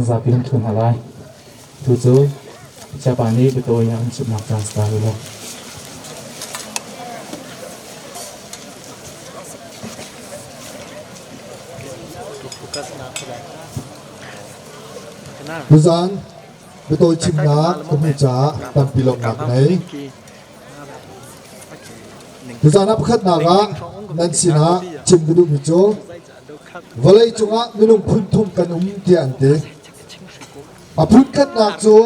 Kan zapi kan ṭhu hna lai. Tu cu Sayapa nih biatawi a kan chimhnak caan si ta rih lo. Tuzaan biatawi chimnak ka hmuh caah tampi lawmhnak ka ngei. Tuzaan ah pakhatnak ah nan sinah chim ka duhmi cu vawlei cungah minung phun thum kan um tiah an ti. A phunkhatnak cu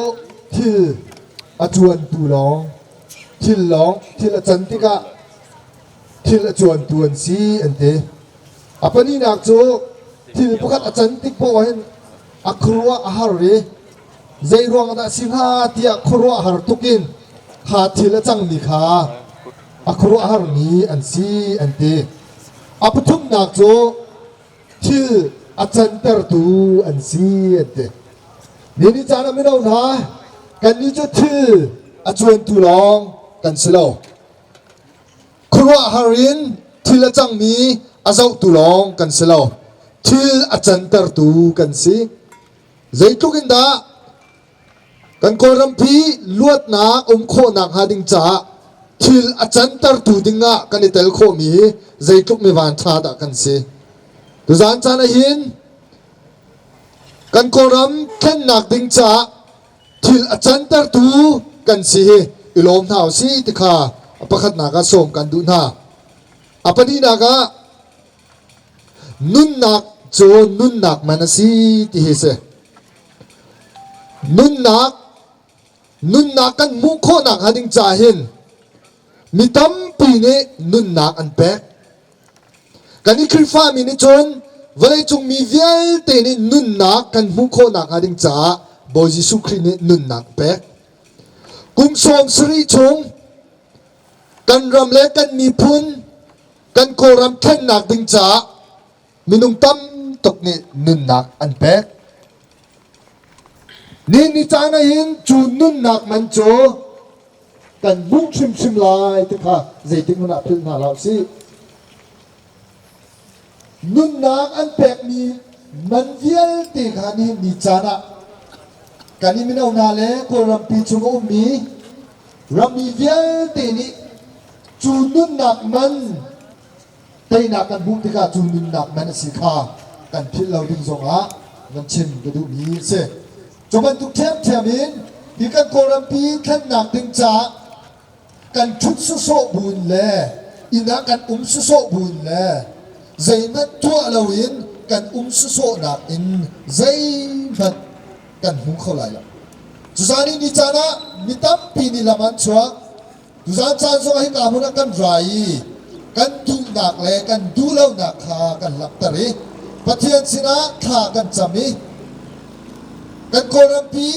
thil a cuantu lawng, thil lawng, thil a can tikah thil a cuantu an si an ti. A pahnihnak cu thil pakhat a can tik paoh hin a khuaruah a har i zei ruang dah si hnga tiah khuaruah har tuk in kha thil a cangmi kha a khuaruahharmi an si an ti. A pathumnak cu thil a cantertu an si an ti. Ni ni caan ah mino hna kannih cu thil a cuantu lawng kan si lo. Khuaruahhar in thil a cangmi a zohtu lawng kan si lo. Thil a cantertu kan si. Zeitluk in dah kan Kawlrampi luatnak um khawhnak hnga ding caah thil a cantertu dingah kan i tel khawhmi hi zeitluk mi vanṭha dah kan si. Tuzaan caan ah hin kan Kawlram thlennak ding caah thil a cantertu kan si hi i lawm hna usih ti kha a pakhatnak ah sawm kan duh hna. A pahnihnak ah Nunnak cu nunnak man a si ti hi si. Nunnak nunnak kan hmuh khawhnak hnga ding ca hin mi tampi nih nunnak an pek. Kan i Khrihfa mi nih cun vawleicung mi vialte nih nunnak kan hmuh khawhnak hnga ding caah Bawi Jesuh Khrih nih nunnak pek. Kum 70 chung kan ram le kan miphun kan Kawlram thlennak ding caah minung tam tuk nih nunnak an pek. Ni ni caan ah hin cu nunnak man cu kan hmuh hrimhrim lai ti kha zeitik hmanh ah philh hna hlah usih. Nunnak an pekmi man vialte kha nihin ni caan ah kan i mino hna le Kawlrampi chung a ummi rammi vialte nih cu nunnak man teinak kan hmuh tikah cu nunnak man a si kha kan philh lo ding zongah van chim ka duhmi a si. Cu bantuk ṭhiamṭhiam in hi kan Kawlrampi thlennak ding caah kan ṭhut sawsawh buin le inn ah kan um sawsawh buin le zeihmanh tuah loin kan um sawsawhnak in zeihmanh kan hmu kho lai lo. Cuzan i ni caan ah mi tampi nih lam an chuak. Tuzan caan zong ah hika hmun ah kan ra i kan duhnak le kan duhlonak kha kan langhter i Pathian sinah thla kan cam i kan Kawlrampi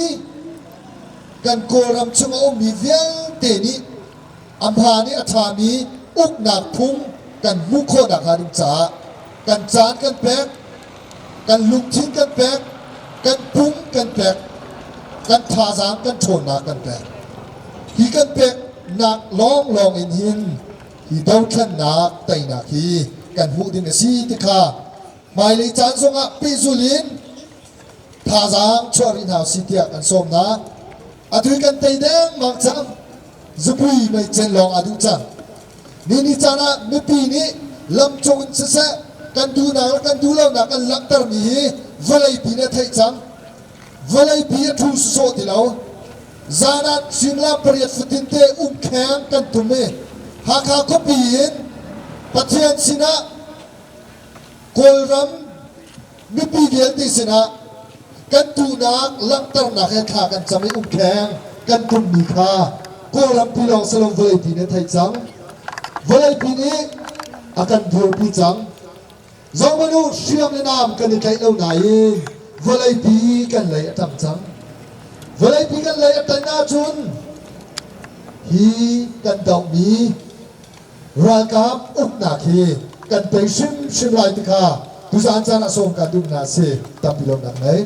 kan Kawlram chung a ummi vialte nih a hmaan i a ṭhami uknak phung kan hmuh khawh nakhnga ding caah kan caan kan pek, kan lungthin kan pek, kan pum kan pek, kan thazaang kan ṭhawnnak kan pek. Hi kan peknak lawnglawng in hin hi dothlennak teinak hi kan hmuh ding a si ti kha hmailei caan zongah pehzul in thazaang chuah rih hna usih tiah kan sawm hna. Atu hi kan tei dengmang cang. Zupui meicen lawng aa duh cang. Ni ni caan ah mipi nih lamcung in siseh kan duhnak le kan duhlonak kan langhtermi hi vawleipi nih a theih cang. Vawleipi a ṭhu sawsawh ti lo. Zan ah suimilam pariat fatin te umkheng kan tum i Hakha khuapi in Pathian sinah Kawlram mipi vialte sinah kan duhnak langhternak he thla kan cam i umkheng kan tummi kha Kawlrampi lawng si lo vawleipi nih a theih cang. Vawleipi nih a kan dirpi cang. Zohhmanh u, hriam le nam kan i tlaih lo nain vawleipi kan lei a ṭang cang. Vawleipi kan lei a ṭan ahcun hi kan dohmi ralkap uknak hi kan tei hrimhrim lai ti kha tuzaan caan ah sawm kaan duh hna a si. Tampi lawmhnak ngei.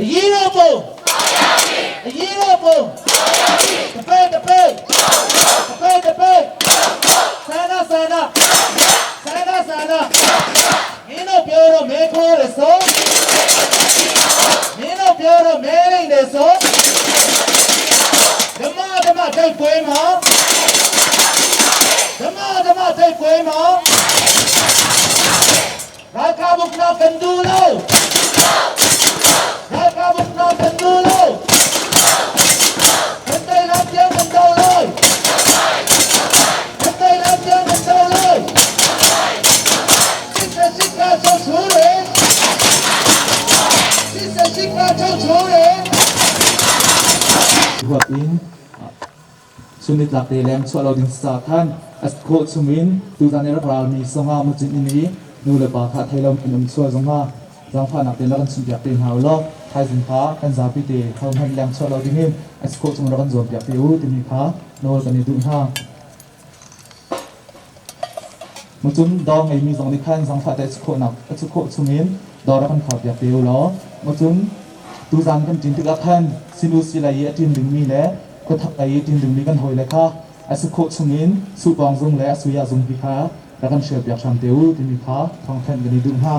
အရေးတော်ပုံအရေးတော်ပုံတပိတ်တပိတ်တပိတ်တပိတ်ဆန္ဒဆန္ဒ ကွယ်နော်ရာခဘုကနာကန်ဒူလိုရာခဘုကနာကန်ဒူလိုကန်တိုင်လာပြန်ကန်ဒူလိုကန်တိုင်လာပြန်ကန်ဒူလိုစစ်စစ်ကဆောဆူရဲစစ်စစ်ကဆောဆူရဲ Huap in sunit lak te leng chuah lo ding sa khan as kho chumin tu zan rak ral mi songa mu chin in i nu le pa kha thei lo in um chua zonga zangfa nak te la kan chim piak te hna lo thai zin kha kan zapi te khau hman leng chuah lo ding in as kho chung ra kan zuam piak te u timi kha nawl kan i duh hna. Mucun daw ngeimi zong nih khan zangfah te khawhnak a cu khawh chungin daw rak kan khar piak te u law. Mucun tuzan kan ṭin tikah khan sinu si lei i a ṭin dingmi le khuathak lei i ṭin dingmi kan hawile kha a si khawh chungin supawng zung le a suiah zungpi kha rak kan hrial piak hram te u timi kha thawngthanh kan i duh hna.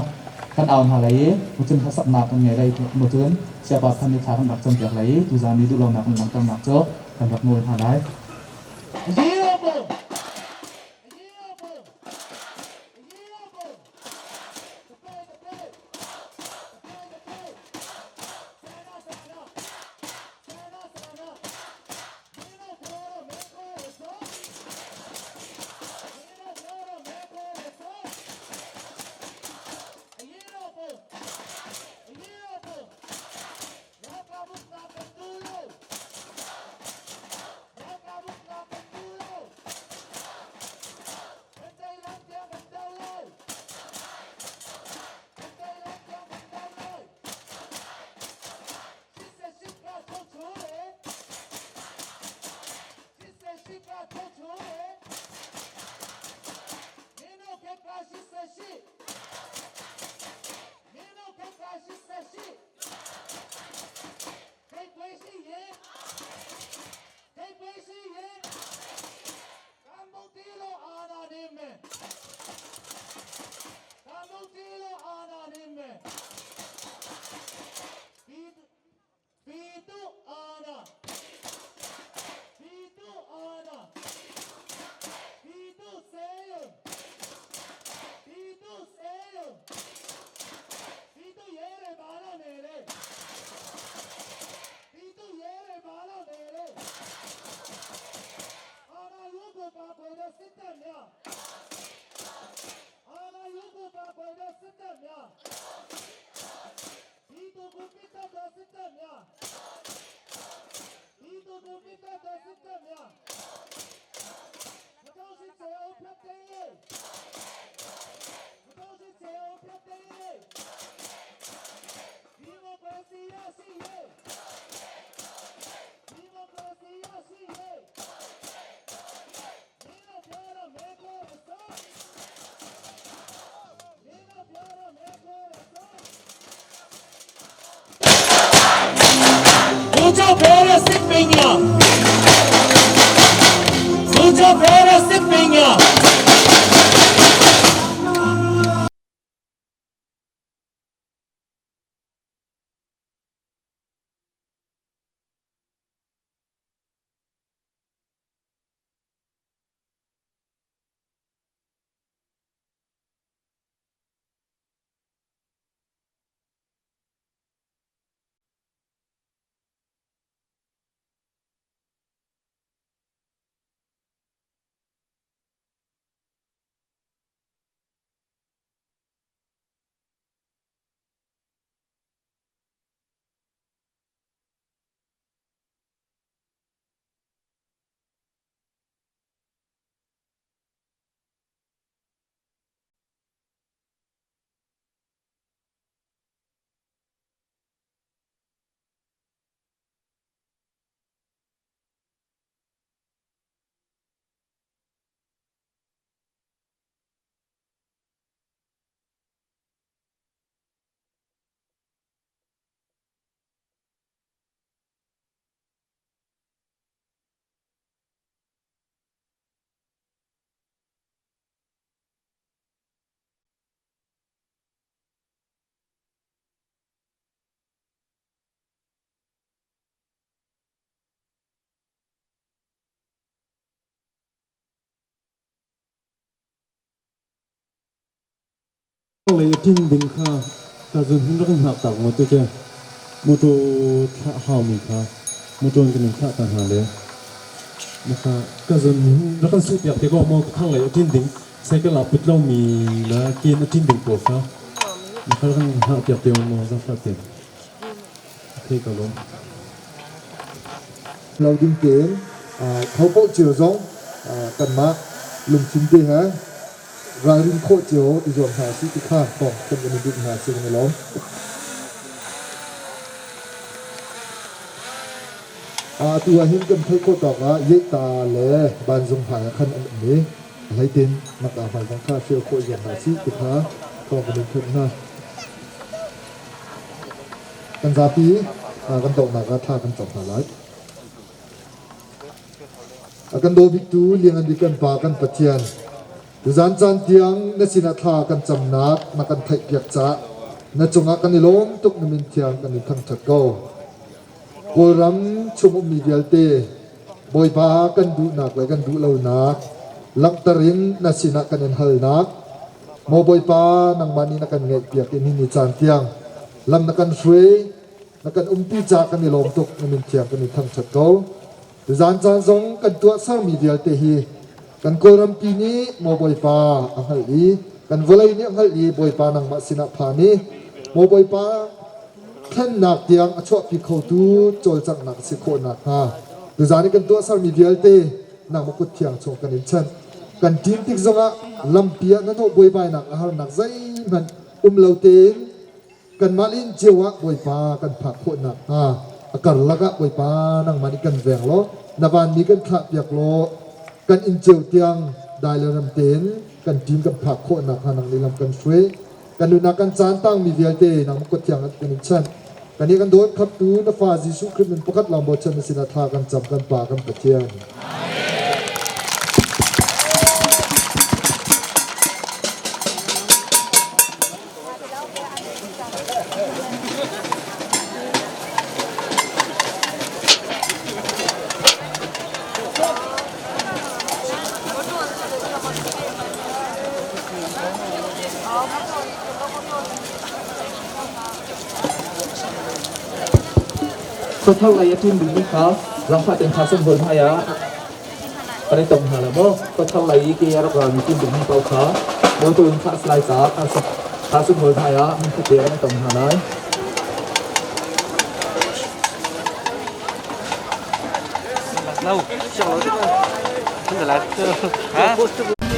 Kan au hna lai i mucun hlasaknak kan ngei lai. Mucun siapa than ni thla kan rak campiak lai i tuzan i duhlonak kan langhternak cu kan rak nawl hna lai. ဘူချိုဖဲရစစ်ပညာဘူချိုဖဲရစစ်ပညာ Lei a ṭin ding kha ka zun hin rak in hngak tak maw tu cu motor thlah haumi kha motor in kan in thlah ta hna le maka ka zun hin rak kan suh piak te ko maw thang lei a ṭin ding cycle ah put lomi le ken a ṭin ding pawl kha maka rak kan hngah piak te maw zangfah te okay ka lawm. Lo ding tein tho paoh cio zong kanmah lungthin te he ralrin khawh cio i zuam hna usih ti kha thawng kan i duh hna si kan i lawm. Atu ah hin kan theih khawh tawk ah Yeita le Banzung hmai ah khan an um i a hleitin Maka hmai zong kha hrial khawh i zuam hna usih ti kha thawng kan in thanh hna. Kan zapi kan donghnak ah thla kan cam hna lai. A kan daw biktu lianngan bik kan Pa kan Pathian, tuzan caan tiang na sinah thla kan camnak na kan theihpiak caah na cungah kan i lawm tuk na min thiang kan in thangṭhat ko. Kawlram chung ummi vialte Bawipa kan duhnak le kan duh lonak langhter in na sinah kan in halnak maw Bawipa nangmah nih na kan ngaihpiak i nihin ni caan tiang lam na kan hruai na kan umpi ca kan i lawm tuk na min thiang kan i thangṭhat ko tuzan caan zong kan tuah sermi vialte hi kan Kawlrampi nih maw Bawipa a hngalh i kan vawlei nih a hngalh i Bawipa nangmah sinah phan i maw Bawipa thlennak tiang a chuahpi khotu cawlcanghnak a si khawh nakhnga tuzan i kan tuah sermi vialte nangmah kut thiang chung kan in chanh kan ṭin tik zongah lampi ah na hnawh buaibainak a harnak zeihmanh um lo tein Kanmah le inn cio ah Bawipa kan phak khawh nakhnga a karlak ah Bawipa nangmah nih kan veng law na vanmi kan thlahpiak law kan inn cio tiang dai le ram tein kan ṭin kan phak khawh nakhnga nang nih lam kan hruai. Kan nunnak kan caan tangmi vialte nangmah kut thiang kan in chanh. Kan i kan dawt khamtu na fa Jesuh Khrih min pakhat lawng bochan na sinah thla kan cam kan Pa kan Pathian. Khuathar lei a ṭin dingmi kha zaangfah tein kha sunghul hmai ah Kan i tong hna lo maw? Khuathar lei i ke a rak ralmi ṭin dingmi paoh kha motor in thlah a si lai caah kha sunghul hmai ah hmunkhat te ah kan i tong hna lai. Lo, siang lo.